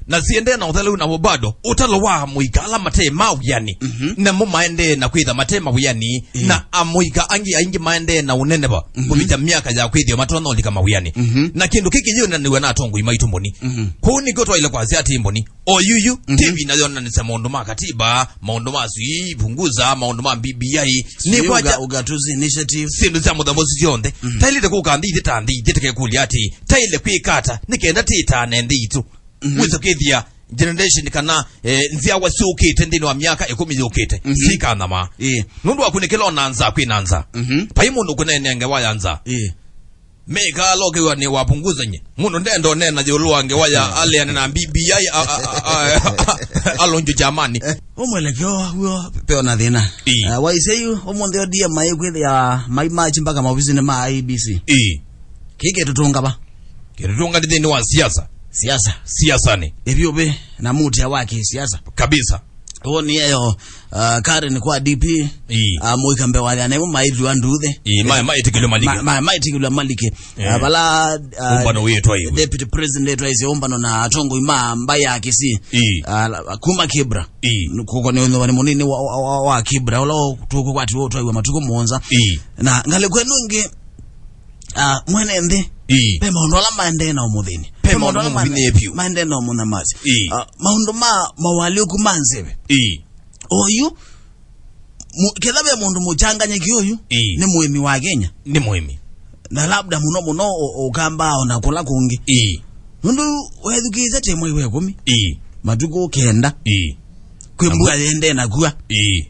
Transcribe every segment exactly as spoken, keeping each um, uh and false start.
Na siendee na ũthelu na bado, ũtalo wa amũika ala mate ma wĩanĩ, mhm, namo maendee na kwĩtha mate mawĩanĩ, ĩĩ, na amũika angĩ aingĩ maendee na ũneneva, mhm, kũvikya myaka ya kwĩthĩwa matonya ũlika mawĩanĩ. Mhm. Na kĩndũ kĩkĩ yĩonanĩw'a na atongoi maitũ mboni. Mhm. Kũu nĩkw'o twaĩle kwasya atĩ mboni, o yuyu, mhm, T V nayo yonanĩsya maũndũ ma katiba, maũndũ ma sui, punguza, maũndũ ma B B I, nĩ kwakya ugatuzi initiative, syĩndũ sya mũthemba ũsu syonthe. Mhm. Taĩlĩte kũka nthĩ ithe ta nthĩ ithe tũkekũlya atĩ, taĩle kwĩka ata, nĩ kenda tĩtaane nthĩ itũ. Mhm. Wĩsa kwĩthĩa generation kana, eh, nzyawa syũkĩte nthĩnĩ wa myaka ĩkũmi yũkĩte, mhm, sikanama. Ĩĩ. Nũndũ wa kunĩkĩla ona nza kwĩna nza. Mhm. Vai mũndũ kũneenea ngewa ya nza. Ĩĩ. Meka alokewa nĩ wapunguza nye. Mũndũ ndenda ũneena yũlũ wa ngewa ya, mm, aleane na B B I a, a, a, a, alonjo jamani. Eh, ũmwelekeo wakuo peona thĩna. Ĩĩ. Eh, waisei ũmũnthĩ O D M maikwĩthĩa mai march mpaka maovisinĩ ma I E B C. Ĩĩ. Kĩĩ kĩtũtũnga va? Kĩtũtũnga nĩ thĩnĩ wa siasa. Siasa. Siasanĩ. Ĩvyũvĩ na mutia wa kĩsiasa. Kabisa. Ũũ nĩ eyo, uh, Karen kwa D P. Ĩĩ. Uh, mũika mbee wa thĩana ĩmwe maĩthwa nduthĩ. Ĩĩ, ma-, maĩtĩkĩlwe malike. Ma-, ma-, maĩtĩkĩlwe malike. Ĩĩ. Uh, vala, uh, ũmbano wĩtwa iwe. Deputy President etwaisye ũmbano na atongoi ma mbaĩ ya Kisii. Ĩĩ. Uh, kuma Kibra. Ĩĩ. Kũko nĩ ũnyuvani mũnini wa, wa, wa, wa Kibra, ũla tũkũkwatiwa ũtwaiwa matukũ mũonza. Ĩĩ. Na ngalĩko ĩno ĩngĩ, ah, mwene nthĩ. Ĩĩ. Ve maũndũ ala maendee na ũmũthĩni. Ve maũndũ ala maendee na ũmũnyamasya. Ĩĩ. Ah, maũndũ ma mawalyũku ma nzeve. Ĩĩ. Oyu, mu-, ketha ve mũndũ mũchanganyĩki oyu, ĩĩ, nĩ mũĩmi wa Kenya. Nĩ mũĩmi. Na labda mũno mũno ũ-, ũkamba ona kũla kũngĩ. Ĩĩ. Nũndũ wethukĩĩsya tĩ mwei wa ĩkũmi. Ĩĩ. Matukũ kenda. Ĩĩ. Kwĩ mbua yendee na kua. Ĩĩ.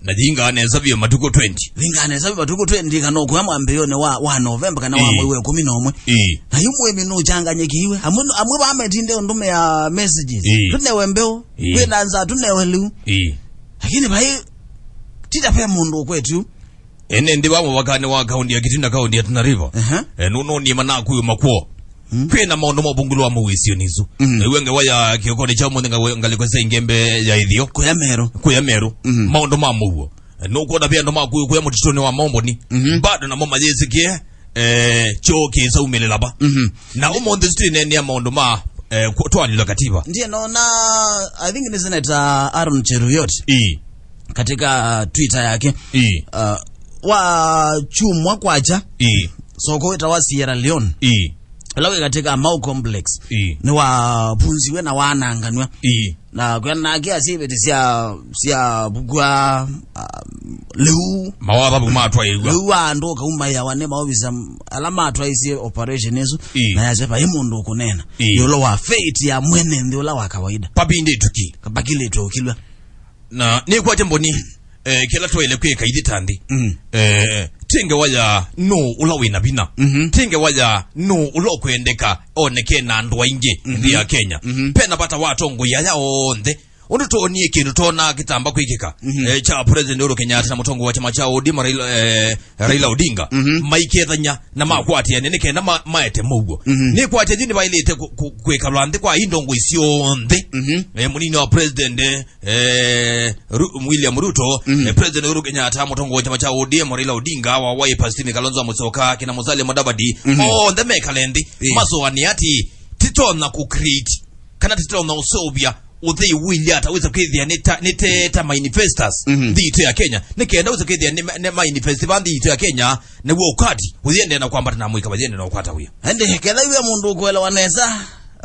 Na yingaa nesa vyũ matukũ twenty. Yingaa nesa vyũ matukũ twenty, kana ũkũya mwambĩĩonĩ wa, wa Novemba, kana wa, ĩĩ, mwei wa ĩkũmi na ũmwe. Ĩĩ. Na yu mũĩmi nũchanganyĩkĩiwe. Amwe, amwe vaa metinde ũndũmĩa messages. Ĩĩ. Tũnewe mbeũ. Ĩĩ. Kwĩna nza, tũnewe lĩu. Ĩĩ. Lakini vai, tita ve mũndũ ũkwetyu. Ene nthĩ wa mũvakanĩ wa kaunti ya Kitui na kaunti ya Tana River. Ehe. Eh, nũnũnie manakuĩ makw'o. Mm. Kwĩna maũndũ ma ũvungũlo wa mũuo isionĩ isu. Mm. Nĩw'o ngewa ya kĩokonĩ kya ũmũnthĩ nga-, ngalĩko sya ingembe ya ĩtheo. Kũya Meru. Kũya Meru. Mm. Maũndũ ma mũuo. Eh, nũkwona ve andũ makuĩ kũya mũtitũnĩ wa Momboni. Mhm. Bado namo mayĩsĩkĩe, eh, kyoo kĩsaumĩlĩla va. Mhm. Na ũmũnthĩ tũtineenea maũndũ ma, eh, kũtwaanĩlwa katiba. Ndiye naona, I think ni Senator Aaron Cheruiyot. Ii. Katika Twitter yake. Ii. Uh, wa chumwa kwacha. Ii. Soko wĩtawa Sierra Leone. Ii. Ũla wĩ katika Mau Complex. Ii. Nĩwapunziwe na wananganw'a. Ii. Na kwĩana nake asya iveti sya, sya vukwa, ah, lĩu. Mawathavu matwaĩw'a. Lĩu wa andũ ũkaumaĩawa nĩ maovisa m-, ala matwaisye operation ĩsu. Ii. Na yasya vai mũndũ ũkũneena. Ii. Ĩũlũ wa fate ya mwene nthĩ ũla wa kawaida. Papindĩtũki. Kapakilĩtwe ũkilw'a. Na nĩkwatya mboni, eh, kĩla twaĩle kwĩka ithyĩ ta nthĩ. Mm. Eh, ti ngewa ya nũũ ũla wĩ na vinya. Mhm. Ti ngewa ya nũũ ũla ũkwendeka oneke na andũ aingĩ, mhm, nthĩ ya Kenya. Mhm. Pena vata wa atongoi aya onthe. Ũndũ twonie kĩndũ twonaa kĩtamba kwĩkĩka, mhm, eh, kya President Uhuru Kenyatta na mũtongoi wa kyama kya O D M Raila, eh, Raila Odinga, mhm, maikethany'a na makwatĩane nĩ kenda ma-, maete mũuo. Mhm. Nĩkwatya yu nĩvaĩlĩte kũ-, kũ-, kwĩkalwa nthĩ kwa indongoi syonthe. Mhm. Eh, mũnini wa President, eh, Ru-, William Ruto, mhm, eh, President Uhuru Kenyatta, mũtongoi wa kyama kya O D M, Raila Odinga, wa Wiper, Stephen Kalonzo Musyoka, kina Musalia Mudavadi, mhm, onthe mekale nthĩ, ĩĩ, masũanĩe atĩ titonya kũ-create, kana titonya ũseũvya ũthei ũilyĩ ata wĩsa kwĩthĩa nĩ ta, nĩ te ta manifestors, mhm, nthĩ itũ ya Kenya. Nĩ kenda wĩsa kwĩthĩa nĩ ma-, nĩ manifest va nthĩ itũ ya Kenya, naw'o ũkwati ũyĩendee na kwambata na mũika mayĩendee na ũkwata wĩa. Ende, ketha iwe mũndũ ũkũelewa nesa,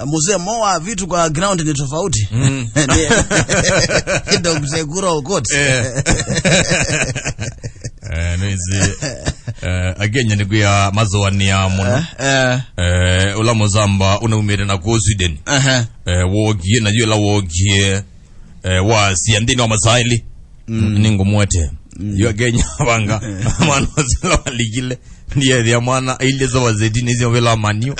mzee mo wa vitu kwa ground ni tofauti. Mm. Ndio mzee Kura Okot. Eh. Eh, nĩsĩ, eh, Akenya nĩkwĩa masũanĩa mũno. Eh, eh. Eh, ũla mũsamba ũnaumĩte na kũu Sweden. Aha. Eh, wokie, na yu ĩla wokie, eh, wasia nthĩnĩ wa masaa elĩ. Mm. Nĩngũmwete. Mm. Yu Akenya vanga. Mwana ũsu ũla walikile. Ndiethĩa mwana ailyĩ sofa setini sya mũvĩla wa Man U.